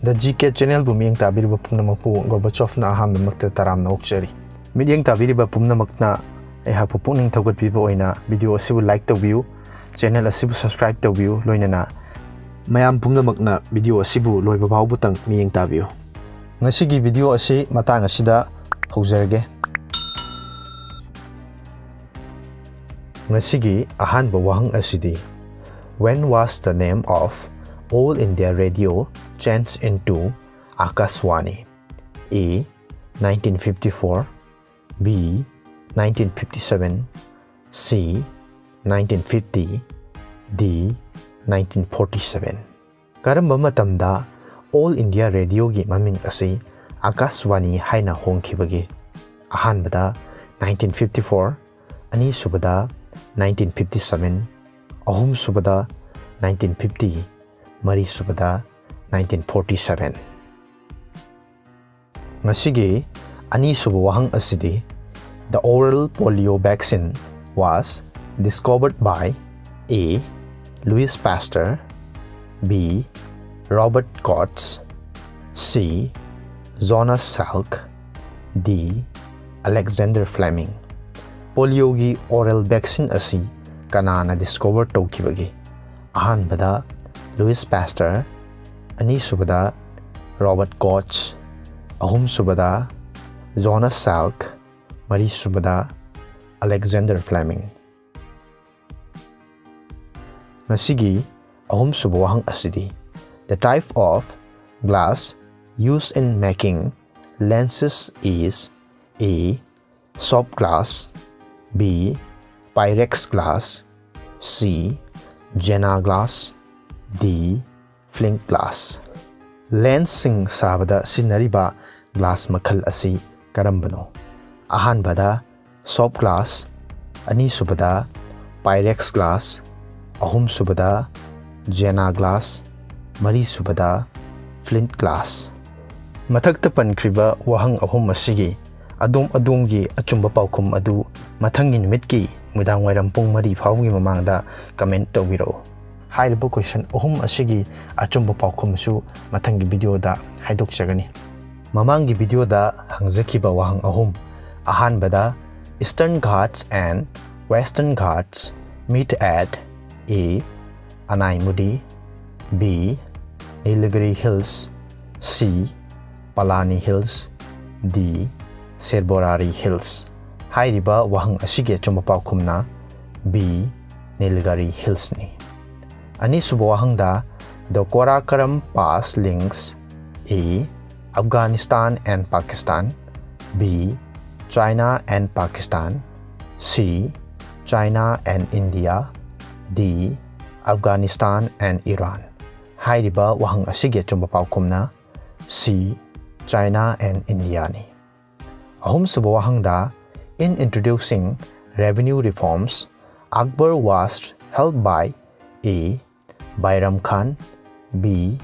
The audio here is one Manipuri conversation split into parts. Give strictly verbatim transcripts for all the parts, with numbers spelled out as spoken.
The G K Channelꯕꯨ ꯃꯤꯠꯌꯦꯡ ꯇꯥꯕꯤꯔꯤꯕ ꯄꯨꯝꯅꯃꯛꯄꯨ ꯒꯣꯔꯕꯥꯆꯣꯚꯅ ꯑꯍꯥꯟꯕꯃꯛꯇ ꯇꯔꯥꯝꯅ ꯑꯣꯛꯆꯔꯤ꯫ ꯃꯤꯠꯌꯦꯡ ꯇꯥꯕꯤꯔꯤꯕ ꯄꯨꯝꯅꯃꯛꯅ ꯑꯩꯍꯥꯛꯄꯨ ꯄꯨꯛꯅꯤꯡ ꯊꯧꯒꯠꯄꯤꯕ ꯑꯣꯏꯅ video ꯑꯁꯤꯕꯨ like ꯇꯧꯕꯤꯌꯨ, channel ꯑꯁꯤꯕꯨ subscribe ꯇꯧꯕꯤꯌꯨ, ꯂꯣꯏꯅꯅ ꯃꯌꯥꯝ ꯄꯨꯝꯅꯃꯛꯅ video ꯑꯁꯤꯕꯨ ꯂꯣꯏꯕ ꯐꯥꯎꯕꯇꯪ ꯃꯤꯠꯌꯦꯡ ꯇꯥꯕꯤꯌꯨ꯫ ꯉꯁꯤꯒꯤ video ꯑꯁꯤ ꯃꯇꯥꯡ ꯑꯁꯤꯗ ꯍꯧꯖꯔꯒꯦ꯫ ꯉꯁꯤꯒꯤ ꯑꯍꯥꯟꯕ ꯋꯥꯍꯪ ꯑꯁꯤꯗꯤ, When was the name of All India Radio changed into Akashvani? A, nineteen fifty-four, B, nineteen fifty-seven, C, nineteen fifty, D, nineteen forty-seven꯫ ꯀꯔꯝꯕ ꯃꯇꯝꯗ All India Radioꯒꯤ ꯃꯃꯤꯡ ꯑꯁꯤ ꯑꯀꯥꯁꯕꯥꯅꯤ ꯍꯥꯏꯅ ꯍꯣꯡꯈꯤꯕꯒꯦ? ꯑꯍꯥꯟꯕꯗ nineteen fifty-four, ꯑꯅꯤꯁꯨꯕꯗ nineteen fifty-seven, ꯑꯍꯨꯝꯁꯨꯕꯗ nineteen fifty, ꯃꯔꯤꯁꯨꯕꯗ nineteen forty-seven꯫ ꯉꯁꯤꯒꯤ ꯑꯅꯤꯁꯨꯕ ꯋꯥꯍꯪ ꯑꯁꯤꯗꯤ, The oral polio vaccine was discovered by A, Louis Pasteur, B, Robert Koch, C, Jonas Salk, D, Alexander Fleming꯫ Polioꯒꯤ oral vaccine ꯑꯁꯤ ꯀꯅꯥꯅ discover ꯇꯧꯈꯤꯕꯒꯦ? ꯑꯍꯥꯟꯕꯗ Louis Pasteur, ꯑꯅꯤꯁꯨꯕꯗ Robert Koch, ꯑꯍꯨꯝꯁꯨꯕꯗ Jonas Salk, ꯃꯔꯤꯁꯨꯕꯗ Alexander Fleming꯫ ꯉꯁꯤꯒꯤ ꯑꯍꯨꯝꯁꯨꯕ ꯋꯥꯍꯪ ꯑꯁꯤꯗꯤ, The type of glass used in making lenses is A, soft glass, B, Pyrex glass, C, Jena glass, D, flint glass꯫ Lensꯁꯤꯡ ꯁꯥꯕꯗ ꯁꯤꯖꯤꯟꯅꯔꯤꯕ glass ꯃꯈꯜ ꯑꯁꯤ ꯀꯔꯝꯕꯅꯣ? ꯑꯍꯥꯟꯕꯗ soft glass, ꯑꯅꯤꯁꯨꯕꯗ Pyrex glass, ꯑꯍꯨꯝꯁꯨꯕꯗ Jena glass, ꯃꯔꯤꯁꯨꯕꯗ flint glass꯫ ꯃꯊꯛꯇ ꯄꯟꯈ꯭ꯔꯤꯕ ꯋꯥꯍꯪ ꯑꯍꯨꯝ ꯑꯁꯤꯒꯤ ꯑꯗꯣꯝ ꯑꯗꯣꯝꯒꯤ ꯑꯆꯨꯝꯕ ꯄꯥꯎꯈꯨꯝ ꯑꯗꯨ ꯃꯊꯪꯒꯤ ꯅꯨꯃꯤꯠꯀꯤ ꯅꯨꯃꯤꯗꯥꯡꯋꯥꯏꯔꯝ ꯄꯨꯡ ꯃꯔꯤ ꯐꯥꯎꯕꯒꯤ ꯃꯃꯥꯡꯗ comment ꯇꯧꯕꯤꯔꯛꯎ꯫ ꯍꯥꯏꯔꯤꯕ question ꯑꯍꯨꯝ ꯑꯁꯤꯒꯤ ꯑꯆꯨꯝꯕ ꯄꯥꯎꯈꯨꯝꯁꯨ ꯃꯊꯪꯒꯤ video ꯗ ꯍꯥꯏꯗꯣꯛꯆꯒꯅꯤ꯫ ꯃꯃꯥꯡꯒꯤ video ꯗ ꯍꯪꯖꯈꯤꯕ ꯋꯥꯍꯪ ꯑꯍꯨꯝ, ꯑꯍꯥꯟꯕꯗ, Eastern Ghats and Western Ghats meet at A. Anaimudi, B. Nilgiri Hills, C. Palani Hills, D. Serborari Hills꯫ ꯍꯥꯏꯔꯤꯕ ꯋꯥꯍꯪ ꯑꯁꯤꯒꯤ ꯑꯆꯨꯝꯕ ꯄꯥꯎꯈꯨꯝꯅ B. Nilgiri Hills ꯅꯤ꯫ ꯑꯅꯤꯁꯨꯕ ꯋꯥꯍꯪꯗ, The Karakoram Pass links A. Afghanistan and Pakistan, B. China and Pakistan, C. China and India, D. Afghanistan and Iran꯫ ꯍꯥꯏꯔꯤꯕ ꯋꯥꯍꯪ ꯑꯁꯤꯒꯤ ꯑꯆꯨꯝꯕ ꯄꯥꯎꯈꯨꯝꯅ C. China and India ꯅꯤ꯫ ꯑꯍꯨꯝꯁꯨꯕ ꯋꯥꯍꯪꯗ, In introducing revenue reforms, Akbar was helped by A. Bairam Khan, B.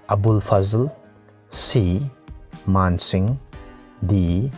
Abul Fazl, C. Man Singh, D.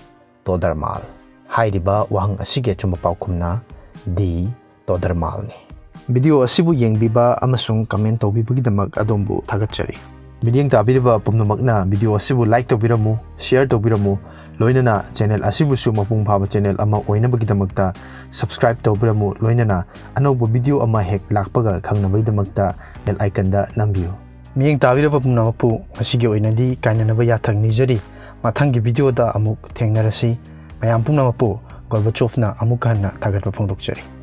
Todar Mal꯫ ꯍꯥꯏꯔꯤꯕ ꯋꯥꯍꯪ ꯑꯁꯤꯒꯤ ꯑꯆꯨꯝꯕ ꯄꯥꯎꯈꯨꯝꯅ D. Todar Mal ꯅꯤ꯫ Video ꯑꯁꯤꯕꯨ ꯌꯦꯡꯕꯤꯕ ꯑꯃꯁꯨꯡ comment ꯇꯧꯕꯤꯕꯒꯤꯗꯃꯛ ꯑꯗꯣꯝꯕꯨ ꯊꯥꯒꯠꯆꯔꯤ꯫ ꯃꯤꯠꯌꯦꯡ ꯇꯥꯕꯤꯔꯤꯕ ꯄꯨꯝꯅꯃꯛꯅ video ꯑꯁꯤꯕꯨ like ꯇꯧꯕꯤꯔꯝꯃꯨ, share ꯇꯧꯕꯤꯔꯝꯃꯨ, ꯂꯣꯏꯅꯅ channel ꯑꯁꯤꯕꯨꯁꯨ ꯃꯄꯨꯡ ꯐꯥꯕ channel ꯑꯃ ꯑꯣꯏꯅꯕꯒꯤꯗꯃꯛꯇ subscribe ꯇꯧꯕꯤꯔꯝꯃꯨ, ꯂꯣꯏꯅꯅ ꯑꯅꯧꯕ video ꯑꯃ ꯍꯦꯛ ꯂꯥꯛꯄꯒ ꯈꯪꯅꯕꯒꯤꯗꯃꯛꯇ bell icon ꯗ ꯅꯝꯕꯤꯌꯨ꯫ ꯃꯤꯠꯌꯦꯡ ꯇꯥꯕꯤꯔꯕ ꯄꯨꯝꯅꯃꯛꯄꯨ ꯉꯁꯤꯒꯤ ꯑꯣꯏꯅꯗꯤ ꯀꯥꯏꯅꯅꯕ ꯌꯥꯊꯪ ꯅꯤꯖꯔꯤ꯫ ꯃꯊꯪꯒꯤ video ꯗ ꯑꯃꯨꯛ ꯊꯦꯡꯅꯔꯁꯤ꯫ ꯃꯌꯥꯝ ꯄꯨꯝꯅꯃꯛꯄꯨ Gorbachev ꯅ ꯑꯃꯨꯛ ꯍꯟꯅ ꯊꯥꯒꯠꯄ ꯐꯣꯡꯗꯣꯛꯆꯔꯤ꯫